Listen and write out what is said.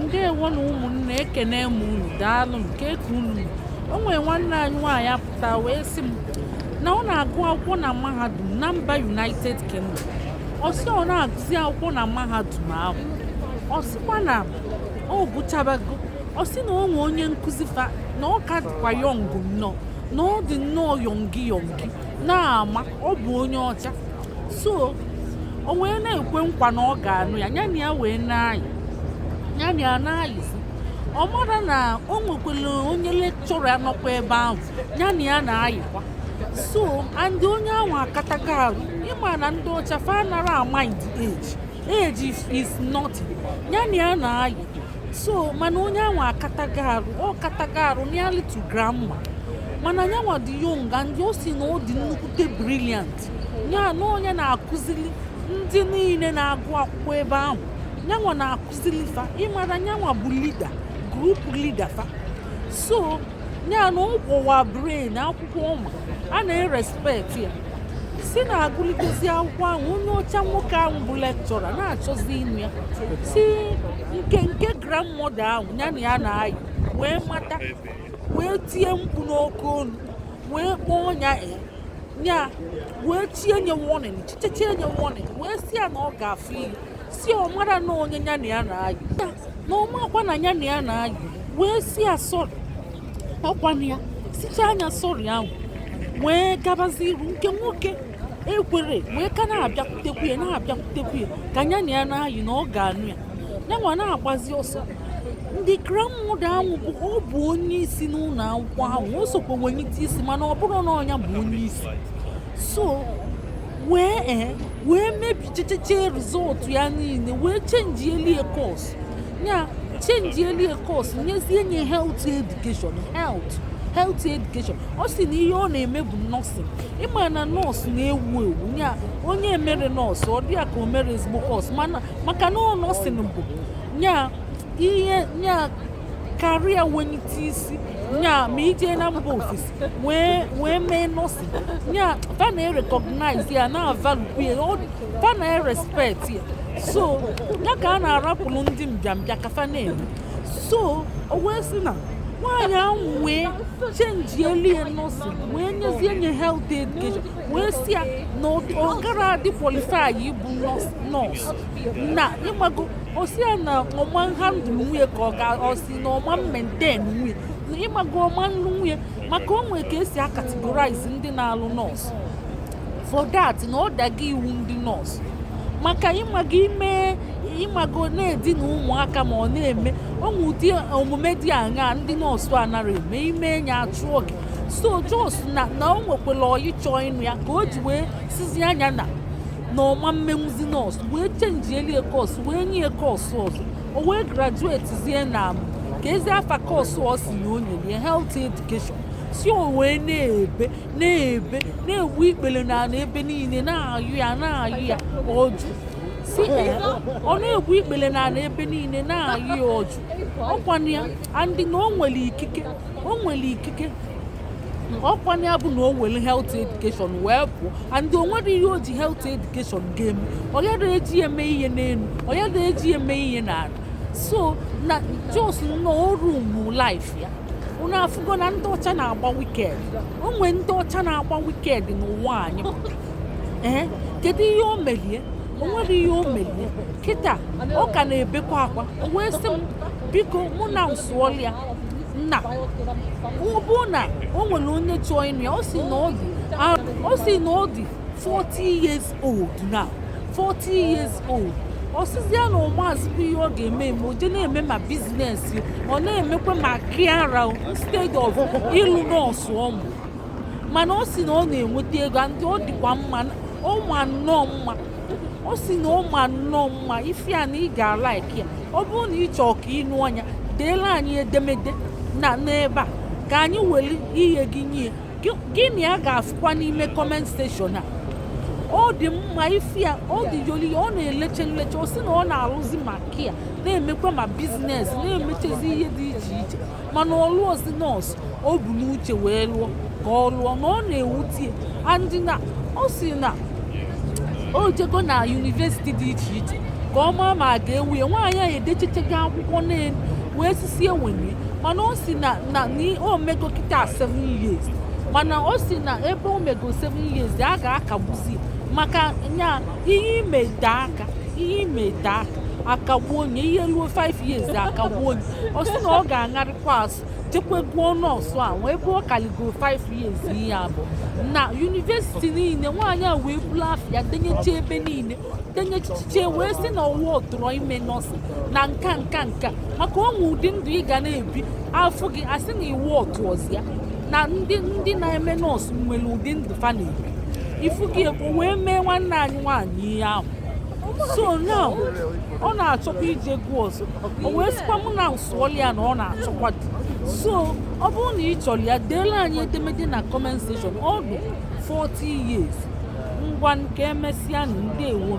Ndewo na ụmụnne, ekene m unu. Daalụ. Nke ka unu mere? O nwere nwanne anyị nwaanyị apụta wee sị m na ọ na-agụ akwụkwọ na mahadum na mba United Kingdom. Ọ sị ọ na-agụzi akwụkwọ na mahadum ahụ. Ọ sịkwa na ọ gụchabago. Ọ sị na o nwe onye nkụzi fa na ọ ka dịkwa young nnọọ, na ọ dị nnọọ young young na-ama ọ bụ onye ọcha. So o wee na-ekwe nkwa na ọ ga-anụ ya, ya na ya wee na-ayị, ya na ya na-ayịzi. Ọ mara na o nwekwara onye lecturer nọkwa ebe ahụ ya na ya na-ayịkwa. So and onye ahụ akatago arụ. Ịma na ndị ọcha fa nara mind age, age is nothing. Ya na ya na-ayị. So mana onye ahụ akatago arụ, ọ katago arụ nearly to grandma, mana nyanwa dị young and o si na ọ dị nnukwute brilliant. Ya na onye na-akụzili ndị niile na-agụ akwụkwọ ebe ahụ, nyanwa na-akụzili fa. Ịmara nyanwa bụ leader, group leader fa. So ya na ụgbọwa brain akwụkwọ ọma a na-erespect ya. Si na-agụlitezi akwụkwọ ahụ, onye ọcha nwoke ahụ bụ lecturer na-achọzi ịnụ ya. Si nke grandmother ahụ ya na ya na-ayị wee mata, wee tie mkpu n'oke olu, wee kpọọ ya e ya, wee tie nye warning, chicheche nye warning, wee si ya na ọ ga-afụ ihe. Si ọ mara na onye ya na ya na-ayị ya, na ọ makwa na ya na ya na-ayị, wee si ya sorry. Ọkwana ya sicha anya sorry ahụ wee gabazi iru. Nke nwoke ekwere, wee ka na-abịakwutekwu ya, na-abịakwutekwu ya ka ya na ya na-ayị, na ọ ga-anụ ya. Ya nwa na-agbazi ọsọ. Ndị grandmother ahụ bụ ọ bụ onye isi n'ụlọ akwụkwọ ahụ, o sokwa wenyite isi, mana ọ bụrụ na ọnya bụ onye isi. So wee wee mebichecheche result ya niile, wee change-ielie course ya, change-ielie course, nyezie nye health education, health education. Ọ sị na ihe ọ na-eme bụ nursing. Ịma na nọọsụ na-ewu ewu ya, onye emere nọọsụ, ọ dị ya ka o mere ezigbo course, mana maka na ọ nursing bụ ya ihe ya karịa wenyite isi nya. Ma ije na mba ofesi wee mee nursing nya, fa na-erecognize ya, na-avalue ya, fa na-erespect ya. So ya ka a na-arapụrụ ndị mbịambịa ka fa na-eme. So o wee sị na nwaanyị ahụ wee change-ielie nursing, wee nyezie nye health education, wee sị ya na ọ gara adị qualify ịbụ nọọsụ na ịmago. Ọ sị ya na ọma handle nwunye ka ọ ga, ọ sị na ọma maintain nwunye na ịmago, ọma nlu nwunye, maka o nwere ka esi acategorize ndị na-alụ nọọsụ for that, na ọ daga iwu ndị nọọsụ maka ịmago ime, ịmago na-edina ụmụaka, ma ọ na-eme onwe ụdị omume dị aṅaa ndị nọọsụ anara eme, ime ya achụọ gị. So just na o nwekwara ọyị chọọ ịnụ ya, ka o ji wee sizi anya na ọma mmenwuzi nọọsụ, wee change-ielie course, wee nye course ọzọ. O wee graduate-zie na ka ezi afa course ọ si na o nyere ya health education. Si o wee na-ebe, na-ebe, na-egbu ikpere n'ala ebe niile, na-ayụ ya, na-ayụ ya ọjụ. Si ee, ọ na-egbu ikpere n'ala ebe niile, na-ayụ ya ọjụ. Ọkwana ya andị na o nwere ikike, o nwere ikike. Ọkwana ya bụ na o nwere health education wee pụọ, and o nwere ihe o ji health education ga-eme. Ọ yara eji eme ihe n'elu, ọ yara eji eme ihe n'ala. So na just nnọọ ruin life ya. Unu afụgo na ndị ọcha na-agba wicked. O nwee ndị ọcha na-agba wicked n'ụwa anyị pụtara. Ee, kedu ihe o merie? O nwere ihe o merie. Kịta ọ ka na-ebekwa akwa. O wee sị m biko, mụ na nsụọla ya nna ọ bụ na o nwere onye chọọ ịnụ ya. Ọ sị na ọ dị 40 years old now, 40 years old. Ọ sịzịa na ụmụazịkwa ihe ọ ga-eme eme, o je na-eme ma business, ọ na-emekwa ma carer instead of ịlụ nọọsụ ọmụ. Mana ọ sị na ọ na-enweta ego ndị ọ dịkwa mma, ọ ma nnọọ mma. Ọ sị na ọ ma nnọọ mma. Ife a na ị ga-alike ya. Ọ bụrụ na ị chọọ ka ị nụọ ya, deela anyị edemede na n'ebe a ka anyị were ihe gị nye gị na ya ga-afụkwa n'ime comment section a. Ọ dị mma. Ife ya ọ dị yoli, ọ na-eleche nleche. Ọ sị na ọ na-alụzi ma kia, na-emekwa ma business, na-emechezi ihe dị iche iche, mana ọ lụọzi nọọsụ o bu n'uche wee lụọ ka ọ lụọ, na ọ na-ewute. Andị na ọ sị na o jego na university dị iche iche. Ka ọ maa ma a ga-ewu ya. Nwaanyị a edechichego akwụkwọ n'elu wee sisi ewenye, mana o si na o mego kịta 7 years, mana o si na ebe o mego 7 years, a ga-akagbuzi maka nya ihe ime aka, ihe ime aka akagbuo onye, ihe ruo 5 years akagbuo onye. Ọ sị na ọ ga-aṅarịkwa azụ jekwe gụọ nọọsụ a wee ebe ọ kaligo 5 years. Ihe a bụ na university niile. Nwaanyị a wee buru afịa denyecha ebe niile, denyechiche wee sị na ọwụwa tụrụ ime nọọsụ na nka nka nka, maka onwe ụdị ndụ ị ga na-ebi afọ gị asị na iwu ọtụọzi ya na ndị na-eme nọọsụ nwere ụdị ndụ fa na-ebi. Ifu gị ekwu wee mee nwanne anyị nwaanyị ihe ahụ. So now ọ na-achọkwa ije gụọ ọzọ. O wee sịkwa mụ na nsụọla ya na ọ na-achọkwa di. So ọ bụrụ na ị chọrọ ya, deela anyị edemede na comment section. Ọ dị 40 years. Ngwa, nke emesịa. Ndewo.